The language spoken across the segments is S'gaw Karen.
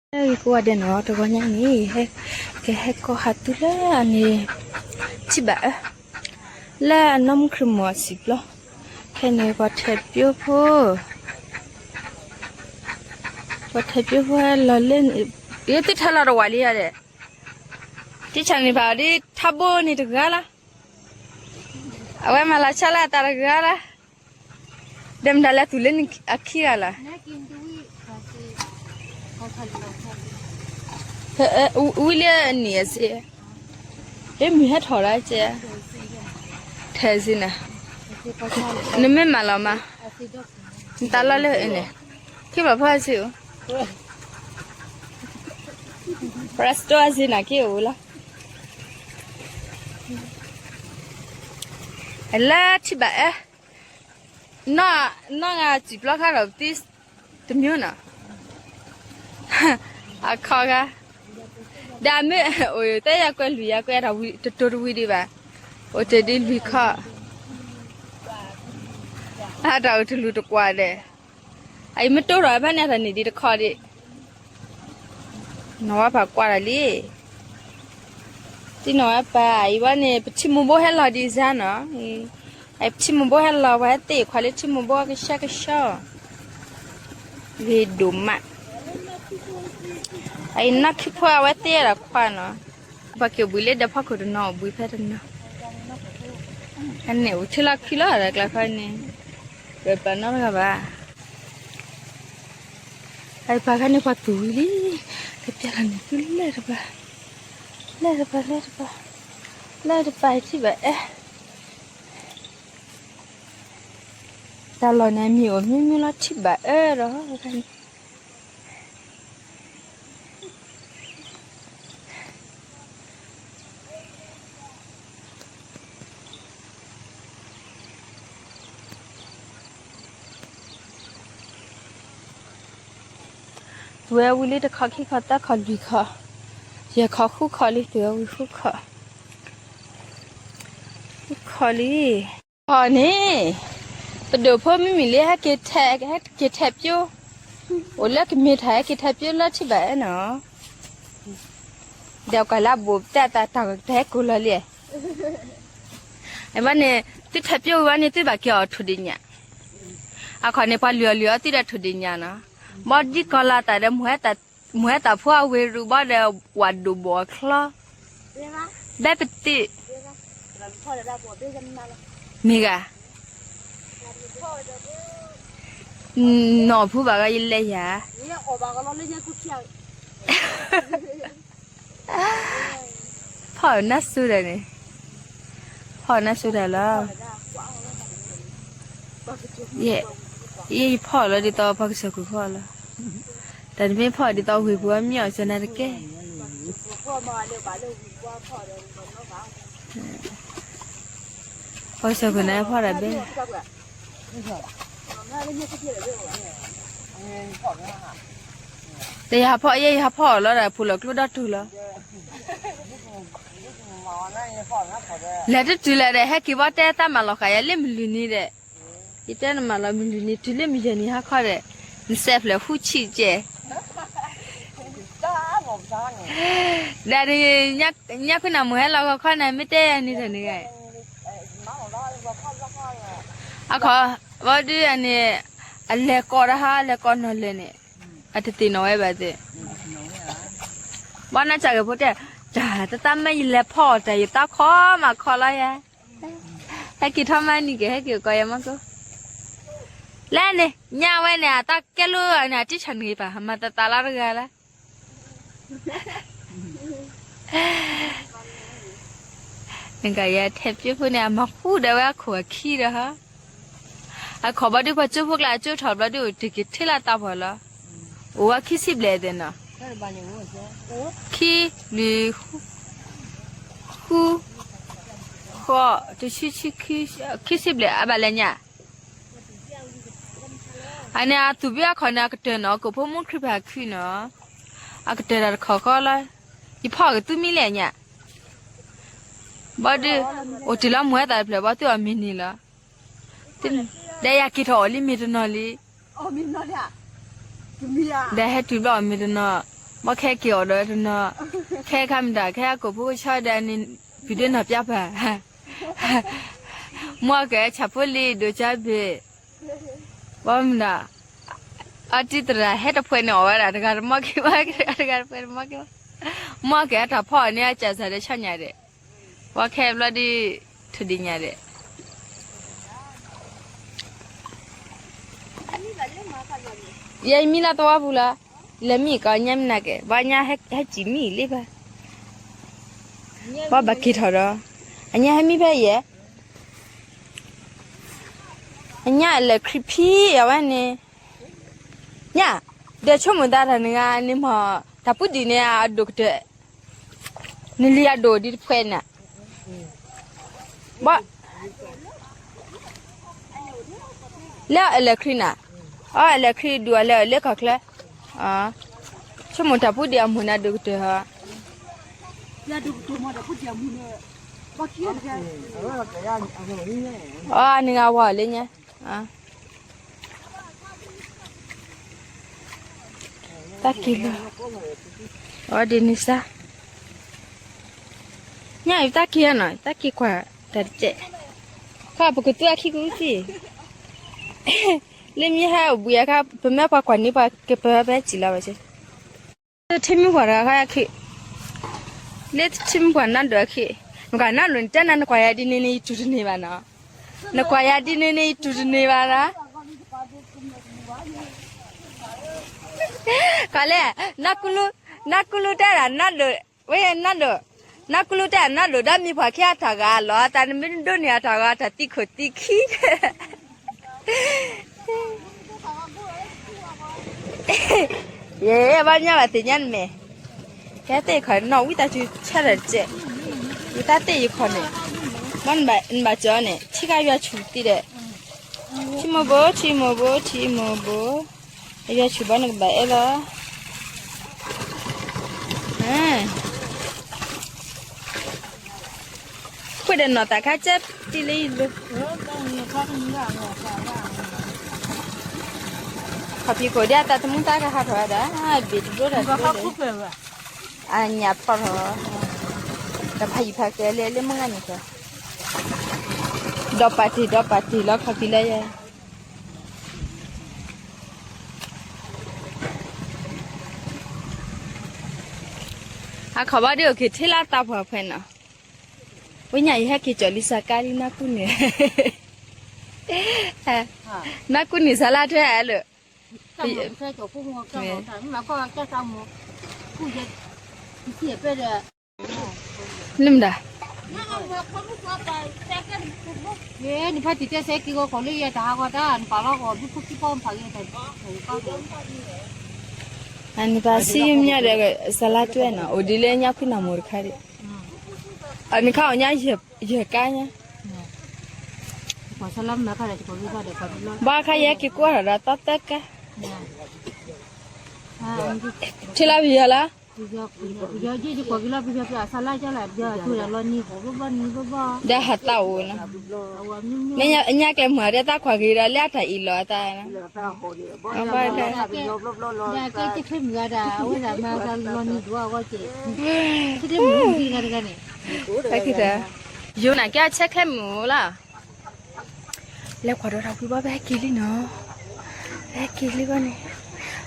ဟဲက့ၤကိးဂၤဒဲးနီၤ, တဂီၤညါန့ၣ် ကဟဲကီၢ်ဟးတုၤလၢအန့ၣ် ထံၣ်ဘၣ်အၢ လၢအနီၢ်မုၢ်ခရံာ်မီၤအစံာ်ပျီ, ခဲန့ၣ် ပှၤထဲးပၠိဖိ, ပှၤထဲးပၠိဖိဟဲလီၤလၢန့ၣ်, ယသ့ၣ်ထဲလီၤတဝးလံယၤဒီး, တံၢ်ဆၣ်န့ၣ်ဖးအီၤဒ် ထါဘိန့ၣ်တဂၤလီၤ, အဝဲမၤလီၤဆီလၢအသးတဂၤလီၤ, ဒီးမတၤလဲၤသူၣ်လၢန့ၣ်အခံဂၤလီၤ. ဝံၤလၢအနံၣ်အစ့, ဟဲမုၢ်ဟဲထီၣ်လၢကဲ, ထဲးစ့န့ၣ်, နမ့ၢ်မၤလီၤမး, နတၢ်လီၢ်လၢအန့ၣ်, ခံဘၣ်ဖီစ့ၢ်အိၣ်, ပရစတိအစ့န့ၣ်က့ၤအိၣ်လီၤ. လၢထံၣ်ဘၣ်အၢ, နီၢ်ဂၤစံာ်ပျီခါဒီးပသံတမံၤနီၤ, အခီဂၤ, ဒီးမ့ၢ်အိၣ်သဲယၤကွဲလွံၢ်ယၤကွဲတၢ်ဝံၤတတိၤတဝံၤဒံးဘၣ်, အိၣ်တ့ၢ်ဒ်လွံၢ်ခီ, အတၢ်အိၣ်တလူၤတကွၢ်ဒီး, အအံၤမ့ၢ်တိၢ်ထီၣ်ဖဲန့ၣ်အတၢ်န့ၢ်ဒံးတခီဒံး နီၢ်ဝါပၢ်ကွၢ်တၢ်လံ, တံၢ်နီၢ်ဝါပၢ် အံၤဝဲန့ၣ် ပထံမိၢ်ဘိဟဲလီၤဒံးစါနီၤ, အံၤပထံမိၢ်ဘိဟဲလီၤ ပှၤဟဲသ့ၣ်ခွါလၢထံမိၢ်ဘိကဆှဲကဆှီ, ဂ့ၤဒိၣ်မး, အံၤနီၢ်ခံဖိအဝဲသ့ၣ်ဒီးခွါနီၤ, ပှၤက့ၤအိၣ်ဘှံးလၢဒီးဖီခိၣ်တနီၤ အိၣ်ဘှံးဖဲတနီၤ, အန့ၣ်အိၣ်ထံလီၢ်ခံလီၤဒီးကျါခီန့ၣ်, ပပာ်နီတဂၤဘၣ်. အပာ်ခါန့ၣ်ပှၤသူၣ်ဝံၤလံ, ကပျဲလီၤန့ၣ်သုလဲၤတပၤ, လဲၤတပၤ လဲၤတပၤ, လဲၤတပၤထံၣ်ဘၣ်အၢ, တၢ်လီၢ်န့ၣ်အမံၤအိၣ်မ့ၢ်မ့ၢ်လီၤထံၣ်ဘၣ်အၢဒီး, ဝဲဝံၤလံတခီခံခီသၢခီလွံၢ်ခီ, ယဲၢ်ခီဃုခီလံ တုၤဝဲဝံၤဃုခီ, ဃုခီလံ. ခီန့ၣ်, ပဒိၣ်ဖိမ့မ့ၢ်လၢဟဲက့ၤထဲး, ဟဲက့ၤထဲးပၠိ, အိၣ်လၢကမ့ၢ်ထၢ် ဟဲက့ၤထဲးပၠိလၢထံၣ်ဘၣ်အၢနီၤ, ဒီးကွၢ်လၢအဘိၣ်ပတဲအသးတၢ်ဂီၤတဟဲကိၢ်လီၤလံ, အဘၣ်န့ၣ်, သုထဲးပၠိဝံၤဘၣ်န့ၣ် သုဘၣ်က့ၤအီၣ်ထိၣ်ဒ့ၣ်ညၣ်, အခီန့ၣ်ပှၤလုၢ်အီၣ်လုၢ်အီသုဒီးထိၣ်ဒ့ၣ်ညၣ်နီၤ, ဘီဒ်ကီၤလၤသးဒီး မုၢ်ဟဲသးဖိအဝ့ၢ်ရူၢ်ဘီဒီး ဝးဒိၣ်ဘီၣ်အချီ, ဘဲပသ့ၣ်, မ့ၢ်ဂ့ၤ, နီၢ်ဖုဘၣ်ဂီၤယလဲၤယၤ, ဖီၣ်နၢ်စူၤဒီးန့ၣ်, ဖီၣ်နၢ်စူၤတၢ်လီၤ. ယဲယဖီၣ်လီၤဒ်သိးပှၤကစၢၢ်ခိၣ်ဖီၣ်လီၤ, တၢ်တမ့ၢ်ဖီၣ်ဒ်သိးဝ့ၢ်ပူၤအမံၤအီၣ်စၢၤနၤတကဲ, ပှၤကစၢၢ်ခိၣ်န့ၣ်ဖီၣ်တၢ်ဘဲ တယၤဖီၣ်ယဲယဟးဖီၣ်အီၤလီၤဒီး ဖိလီၤကျိဒီတူၢ်လီၤ. လဲၤတတုၤလဲၣ်ဒီး ဟဲက့ၤဘီတဲသးမၤလီၤဃာ်ယၤလၢမုၢ်လွံၢ်နံၤဒီး, ယတဲနမၤလီၤမုၢ်လွံၢ်နံၤ တုၤလၢမုၢ်ယဲၢ်နံၤဟါခီဒီး, နစဲးဖျၢၣ်ဃုဆံးကဲ, ဒီး, ညါခူၣ်နၢ်မုၢ်ဟဲလီၤဂီၤခီန့ၣ် မ့ၢ်တဲယၤန့ၣ်ဒီးန့ၣ်ဂ့ၤ အခီ, ဘီဒုန့ၣ်, အလဲၤကိးတဟါ အလဲၤကိးနီၢ်လဲၢ်န့ၣ်, အတသ့ၣ်နီၣ်ဝဲဘၣ်သ့ၣ်, ဘီနၤစၢ်ဂ့ၤဖိတဲ, တၢ်တသးမ့ၢ်ယလဲၤဖီၣ်အီၤတၢ် ယသးခီမးခီလီၤယဲ, ဟဲက့ၤထီၣ်မးနံၤက့ၤ ဟဲက့ၤကိးယၤမးကိး, လဲၣ်န့ၣ် ညါဝဲန့ၣ် အတၢ်ကဲလိာ်န့ၣ် အတံၢ်ဆၣ်န့ၣ်ပၢ် မၤသးသးလီၤတဂၤလၢ နကယဲထဲးပၠိဖိန့ၣ် အမၤဃူဒီးဝဲအခိၣ်အခံဒီး, အခီဘီဒုးပှၤကၠိဖိကျါ အကၠိထီၣ်ဘျီဒုး အိၣ်တ့ၢ်က့ၤထဲလၢအသးပှၢ်လီၤ, အိၣ်ဝဲခံဆံဘျဲၣ်သ့ၣ်နီၤ, ခံ, လွံၢ်, ဃု, ဃိး, တဆံ, ခံဆံဘျဲၣ် အဘၣ်လဲၣ်ညါ အန့ၣ်အသူၣ်ဘ့ၣ်အခီၣ်န့ၣ် အကတၢၢ်နီၤ ကိးဖိမုၣ်ခရံာ်ဖးခုနီၤ, အကတၢၢ်တၢ်တခီၣ်ဃီလီၤ, ယဖီၣ်ကသူမံလဲၣ်ညါ, ဘီဒုး, အိၣ်တ့ၢ်လီၤမုၢ်ဝဲသးတဖျၢၣ် ဘီသုအီၣ်မ့ၤန့ၣ်လီၤ, ဒီးယက့ၤထီၣ်အီၤလံမ့ၤတနီၤလံ, ဒီးဟဲတုၤဘျီအီၣ်မ့ၤတနီၤ, ဘၣ်ခဲက့ၤအီၤဒီးတနီၤ, ခဲခါမတၤ ခဲအကိာ်ဖိကဆီဒီးန့ၣ် ပဒိၣ်နီၢ်ပျၢ်ပၤ, မီၢ်ကဲဆၣ်ဖိလံၤဒိၣ်ကၢ်ဘ့ၣ်, ဘၣ်မတၤ, အတံၢ်သရၣ်ဟဲတဖှဲန့ၣ်အီၣ်ဝဲဒၣ် တဂၤတမီၢ်က့ၤဘၣ် တဂၤတဖှဲန့ၣ်မီၢ်က့ၤဘၣ်, မီၢ်ကဲအတၢ်ဖီၣ်အီၤန့ၣ် အကစၢ်ဒီးဆီညၣ်ဒဲး, ဘၣ်ခဲဘျီဒ် ထူၣ်ဒံးညၣ်ဒဲး ယဲယမံလၢသဝီပူၤလီၤ, လဲၤမံကီးညါမနၤကဲ ဘၣ်ညါဟဲစံၣ်မံလံဘၣ်, ဘၣ်ဘၣ်က့ၤထီၣ်ဒီး, အညါဟဲမံဖဲယဲ, အညါအလဲၤခရံာ်ဖံးအဝဲန့ၣ်, ညါ, ဒီးဆိကမိၣ်သးတၢ်နဂၤန့ၣ်မ့ၢ် တၢ်ပူၤဒံးန့ၣ်အဒိၣ်ကတၢၢ် နလံၤအဒိၣ်ဒ်တဖှဲန့ၣ်, ဘၣ်, လၢအလဲၤခရံာ်နၤ, အလဲၤခရံာ်ဒုးအလဲၤအလဲၤခီၣ်ချၢ, ဆိကမိၣ်တၢ်ပူၤဒံးအမိၢ်န့ၣ်ဒိၣ်ကတၢၢ်ဟီ, အနဂၤဝဲလၢညါ တၢ်က့ၤလီၤ, အီဒ်န့ၣ်စါ, ညါအံၤတၢ်က့ၤနီၤ တၢ်က့ၤကွၢ်တၢ်တကဲး, ခီပကသူအခံကသံၣ်, လၢမ့ၢ်ဟဲအိၣ်ဘှံးအခါ ပမ့ၢ်ပှၤကွၢ်န့ၢ်ပှၤကပၢပှဲစံၣ်လီၤဝဲစ့ၢ်, ထံမုၢ်ပှၢ်တဂၤခါအခံ, လၢထံမုၢ်ပှၢ်နါဒိၣ်အခံ, နကွၢ်နါဒိၣ်န့ၣ် တဲနၤနကွၢ်ယၤဒ်န့ၣ်န့ၣ် ယတူၢ်တန့ၢ်ဘၣ်နီၤ, နကွၢ်ယၤဒ်န့ၣ်န့ၣ် ယတူၢ်တန့ၢ်ဘၣ်နီၤ, ကလဲၣ်, နကူလူတဲဒၣ်နါဒိၣ်, ဝဲနါဒိၣ်, နကူလူတဲဒၣ်နါဒိၣ် ဒီးမံၤပှၢ်ခံအတၢ်ဂၤလီၤ တၢ်နမ့ၢ်ဒိးန့ၢ်အတၢ်ဂၤတၢ်သံခိၣ်သံခံ ယဲဘၣ်ညါဘၣ်သ့ၣ်ညါနမဲာ်, ကဲသ့ၣ်ခီၣ်နီၣ်ဝံသးစူၤဆၢထၢၣ်တစဲး, ယတၢ်သ့ၣ်ယခီၣ်န့ၣ်, ဘၣ်နဘၣ်ကၠီန့ၣ် ထံကယွၤဆူၣ်သံဒီး, ထံမိၢ်ဘိ ထံမိၢ်ဘိ ထံမိၢ်ဘိ, အယွၤဆူၣ်ဘၣ်နကဘၣ်အဲၣ်လီၤ, ကွၢ်ဒီးနီၢ်သးခါကဲတံၢ်လၢယလိၤ, ခီၣ်ဖံးခိၣ်ဒ်အသးသမူသးကဟးထီၣ်ဝဲဒၣ်, ဘ့ၣ်တဒိတၢ်တဒိ, အညၣ်ဖီၣ်ထီၣ်, တဖးယံၤဖးကဲလၢလၢမုၢ်ဂၤန့ၣ်ကဲ, ဒီးပာ်တ့ၢ်ဒီးပာ်တ့ၢ်လီၤခီၣ်ဖံးလၢယဲ, အခီၣ်ဘၣ်ဒ်အိၣ်က့ၤထံလၢသးပှၢ်ဖဲနီၤ, ဝဲညါအံၤဟဲက့ၤကၠီၣ်လံစၢ်ကါလံနါကူန့ၣ်, နါကူန့ၣ်စၢ်လၢထွဲလၢ, လၢမတၤ, နဖါတံၢ်တဲစဲက့ၤဂီၤကီၢ်လၢယဲတဟးဂီၤတၢ် နပာ်လီၤဂီၤဒူဖိခံပီမဖးဂ့ၤတၢ်, နပာ်စံယုၢ်မညါဒီး စၢ်လါတွဲနီၤ အိၣ်ဒ်လၢညါခူနၢ်မိၢ်တခါဒံး, အနခါအီၤညါယဲၢ်ကါညါ, ဘၣ်ခါယဲက့ၤကွၢ်ထီၣ်ဒီးသီသၢကါ, ထံလီၤပယီၤလီၤ, ဒီးဟးသးအိၣ်နီၤ, မ့ၢ်ညါကျဲမုၢ်အီၤဒဲသးကွၢ်က့ၤဒီးလၢအတၢ်အ့ၣ်လိာ်အသးနီၤ, ယိၤနၤကဲအဆဲးခဲမုၢ်လီၤ, လဲၤကွၢ်ဒီးတၢ်ကွံာ်ဘီပဟဲက့ၤလံနီၤ, ပဟဲက့ၤလံဘီန့ၣ်,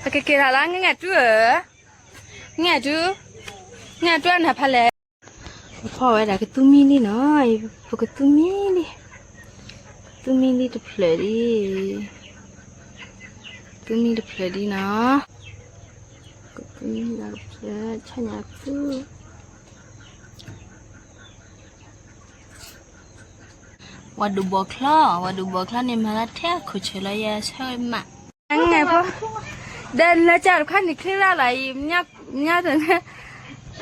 ပကက့ၤထီၣ်လၢ ငဲၢ်ငဲၢ်တူဧၢ, ငဲၢ်တူ, ငဲၢ်တူအနၢ်ဖးလဲၣ်, ပဖီၣ်ဝဲဒၣ်ကသူမံလံနီၤ, ပကသူမံလံ, ကသူမံလံတဖျၢၣ်လံ, ကသူမံတဖျၢၣ်လံနီၤ, ကသူမံလံတဖျၢၣ် ဆါညါသူ ဝၤဒိၣ်ဘီၣ်ချီ, ဝၤဒိၣ်ဘီၣ်ချီန့ၣ် မၤလၢထဲခိၣ်ဆၢၣ်လီၤယဲဆၢမး, ဒီးလဲၤကၢ်တခွါန့ၣ်ချ့လၢ်လီၤအံၤ, မညါတန့ၣ်,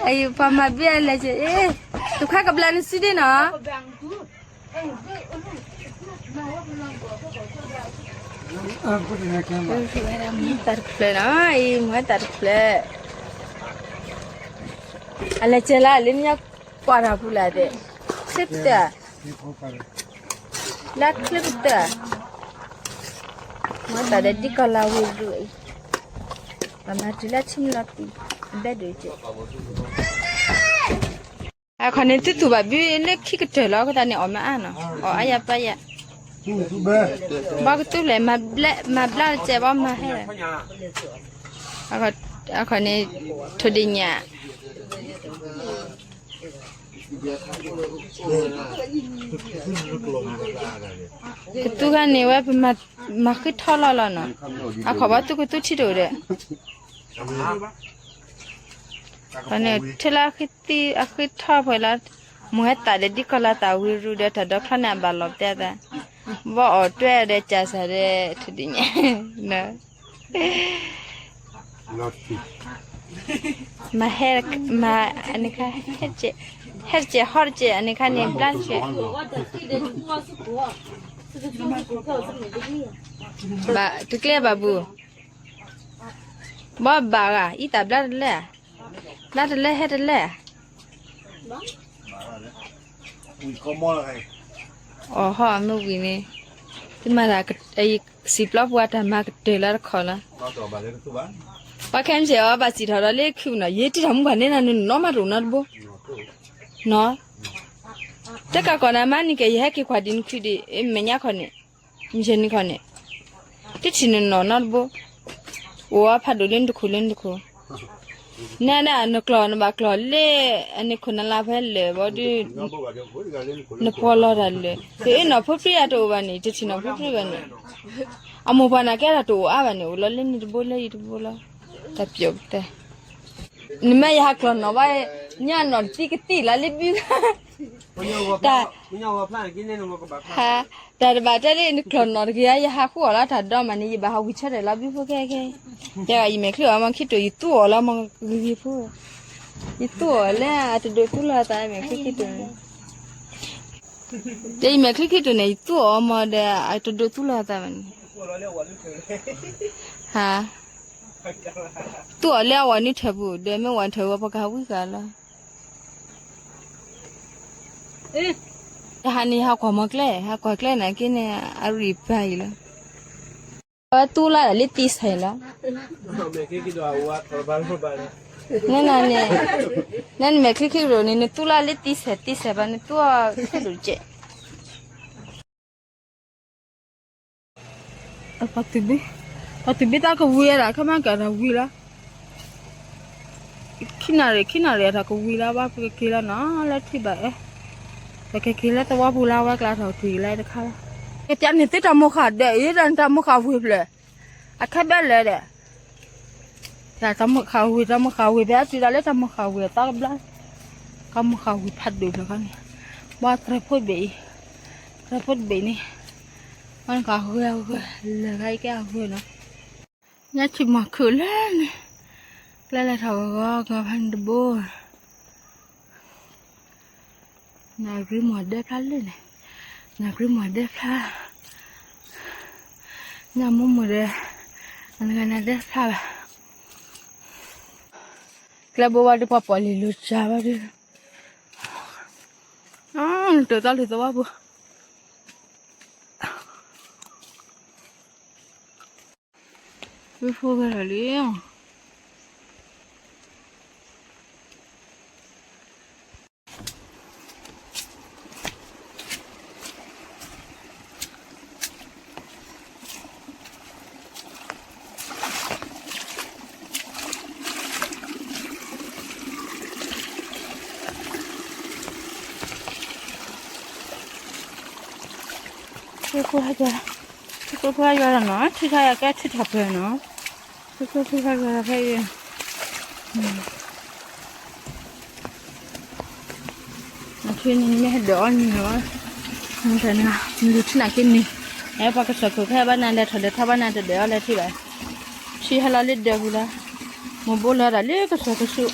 အံၤပှၤမၤဘ့ၣ်အလဲၤကၢ်, တခွါကဘျါန့ၣ်စုဒ့နီၤ, တၢ်တဖျၢၣ်နီၤ, အံၤမ့ၢ်တၢ်တဖျၢၣ်, အလဲၤကၢ်လၢလၢမညါကွၢ်တၢ်ပူၤလၢ်သ့ၣ်, ချ့ပတၢၢ်, လၢချ့ပတၢၢ်, မ့ၢ်တၢ်ဒီးဒ်ကီၢ်လၢဝ့ၢ်လိၤအံၤ, ပမၤတုၤလၢဆံမလီၤပံၤ ဘဲဒုးက့ အခီန့ၣ် သုသူၣ်ဘၣ်ဘုလၢခံကတၢၢ်လီၤ အဃိသတးန့ၣ် အီၣ်မ့ၢ်အါနီၤ အီၣ်အါယၤပၢ်ယၤ ဘီကသူလဲၣ် မၤဘျါတစဲးဘီမၤဟဲ အခီန့ၣ် ထိၣ်ဒ့ၣ်ညၣ် ကသူခါန့ၣ်ဝဲ ပမၤဃုထီလီၤလီၤနီၤ အခီဘီသူကသူထံတအိၣ်ဒီး န့ၣ် ထဲလၢအဃုထီၣ်ပှဲၤလီၤ မိၢ်ဟဲသးဒီးဒ်ကီၢ်လၢသးဝံရူဒီး တၢ်ဒီချီန့ၣ်အဘၣ်လီၤပတဲသး ဘီအီၣ်တွဲဒီးကၢ်စၢ်ဒီး ထိၣ်ဒ့ၣ်ညၣ် မၤဟဲ မၤ အန့ၣ်ခါ ဟဲတစဲး ဟဲတစဲး ဟီတစဲး အန့ၣ်ခါန့ၣ် ဘျါတစဲး ဘၣ်တကျဲဘၣ်ဘူး ဘီဘၣ်ဂၤ အံသၣ်ဘျါတလဲၣ် ဘျါတလဲၣ် ဟဲတလဲၣ် အီၣ်ဟီၣ်မ့ၢ်ဝံၤန့ၣ် သုမၤတၢ် စံာ်ပျီပှၤတၢ်မၤကတၢၢ်လၢတခီလီၤ ပှၤခဲမုၢ်ဆ့ၣ်အီၤ ဘၣ်စံၣ်ထီၣ်ဒီးလၢခုနီၤ ယဲတံၢ်ထီၣ်မူပှၤန့ၣ်နၤ နနီၢ်မးတအိၣ်နီတဘိ နီၤ တကးကီးနၤမးန့ၣ်က့ ယဟဲက့ၤကွၢ်ဒံးနခုဒံး မဲာ်ညါခီန့ၣ် မုၢ်ဆ့ၣ်နံၤခီန့ၣ် တထံၣ်နနီၢ်နီတဘိ အိၣ်အီၤဖးဒိၣ်လၢနတခိၣ်လၢနတခိၣ် နဲဒၣ်နကျီၢ်နဘၣ်ကျီၢ်လၢ အန့ၣ်ခိၣ်နလၢဖဲလၢာ်ဘီဒုး နပှီၢ်လီၤတၢ်လၢာ် တအ့ၣ်နီၢ်ဖိပြံအတအိၣ်ဘၣ်န့ၣ် တထံၣ်နီၢ်ဖိပြံဘၣ်န့ၣ် အမိၢ်ပှၢ်န့ၣ်ကဲထီၣ်တအိၣ်အါဘၣ်န့ၣ် အိၣ်လီၤလၢနံၤတဘိလၢယံၤတဘိလီၤ တၢ်ပျီၣ်တဲ နမ့ၢ်ယဟးကျီၢ်နီၢ်ဘၣ် ညၣ်နီၢ်တသံကသံၣ်လီၤလၢဘု တၢ် တၢ်တဘၣ်တဲလၢနကျီၢ်နီၢ်တဂ့ၤ ယဟးဃုအီၣ်လီၤတၢ်ဒီမးန့ၣ် ယဘၣ်ဟးဝံၤဆၢထၢၣ်လီၤဘုဖိခဲခဲ တဲဘၣ်ယမဲာ်ချံအီၤမ့ၢ်ခံတိၢ် ယသူအီၣ်လီၤမ့ၢ်ဂ့ၤဂ့ၤဖိ ယသူအီၣ်လၢအတဒိးသူလီၤသးမဲာ်ချံခံတိၢ်န့ၣ် တဲယမဲာ်ချံခံတိၢ်န့ၣ် ယသူအီၣ်မ့ၢ်ဒီး အတဒိးသူလီၤသးဘၣ်န့ၣ် ဟါ သူအီၣ်လၢအဝဲနုၢ်ထၢၣ်ပူၤ ဒီးမ့ၢ်ဝဲနုၢ်ထၢၣ်ပူၤ ပကဟးဝံၤဃာ်လီၤ တဟါန့ၣ် ဟးကွၢ်မီၤကျဲ ဟးကွၢ်ကျဲနာ်က့န့ၣ် အရံၣ်ပၢ်အံၤလီၤ အဝဲသူလၢလၢသံဆဲးလီၤ နနၤန့ၣ် နနမဲာ်ချံခံကရိၤန့ၣ် နသူလၢလၢသံဆဲး သံဆဲးဘၣ် နသူအီၤခဲဒိၣ်ကဲး ပှၤသုးဘ့ၣ်တၢ်ကဝံၤအတၢ် ခမၢကတၢ်ဝံၤလီၤ ခံနၣ်ရံၣ် ခံနၣ်ရံၣ်အတၢ်ကဝံၤလီၤ ဘၣ်ပကက့ၤလီၤနီၤ လၢထံၣ်ဘၣ်အဲၣ် ပကက့ၤလၢသဝီပူၤလၢဝဲကျါထီၣ်က့ၤလၢတခါလီၤ ကတၢၢ်န့ၣ်သုတၢ်မိၢ်ဃာ်ဒၢးအံၤ တၢ်မိၢ်ဃာ်ဝံၤဖျၢၣ် အခဲဘဲလဲၣ်ဒီး တၢ်မိၢ်ဃာ်ဝံၤ တၢ်မိၢ်ဃာ်ဝံၤ ဖဲအတုၤဒၣ်လၢတၢ်မိၢ်ဃာ်ဝံၤအသီကဘျါ တၢ်မိၢ်ဃာ်ဝံၤဖးဒိၣ်ဖျၢၣ်ခီန့ၣ် ဘၣ်သရၢဖိတဘ့ၣ်အံၤ သရၢဖိတဘ့ၣ်န့ၣ် ဘၣ်နကဂဲၤဂဲၤ လဲၤဂၤအံၤကဲအဂဲၤနီၤ ညါထံၣ်မီၤခုၣ်လၢန့ၣ် ကျဲလဲၤထီၣ်ဂီၤဂီၤဖဲန့ၣ်တဘိ နဂ့ၤမီၤဒဲဖျါလၢန့ၣ် နဂ့ၤမီၤဒဲဖျါ ညါမိၢ်မိၢ်ဒီး အနဂၤနၤဒဲဖျါဘၣ် ကျဲဘိဝဲဒုးပှၤပီၣ်လံာ်လိၤစှၤဝဲဒုး တိၢ်သီလံာ်သဝီပူၤ ဝံဖိဝဲလီၤလံ ဝံဖိဟဲက ဝံဖိဟဲယွၤလီၤနီၤ ထံထီၣ်ယၤကဲထံထီၣ်ပၢၢ်နီၤ ဝံဖိဟဲယွၤလီၤဖဲအံၤ အထံန့ၣ် မ့ၢ်ဟဲဒၢးအီၣ်နံၤလီၤ နလူၤထံနာ်က့န့ၣ် အဲ ပှၤကစၢၢ်ခိၣ်ခဲဘၣ်နၤလဲၤထီၣ်လဲၤထီဘၣ်နၤတဒၢးအီၣ်လၢထံဘၣ် ထံဟဲလီၤလၢဒၢးပူၤလီၤ မိၢ်ဘိလီၤဒၣ်လၢကစၢၢ်ကဆူး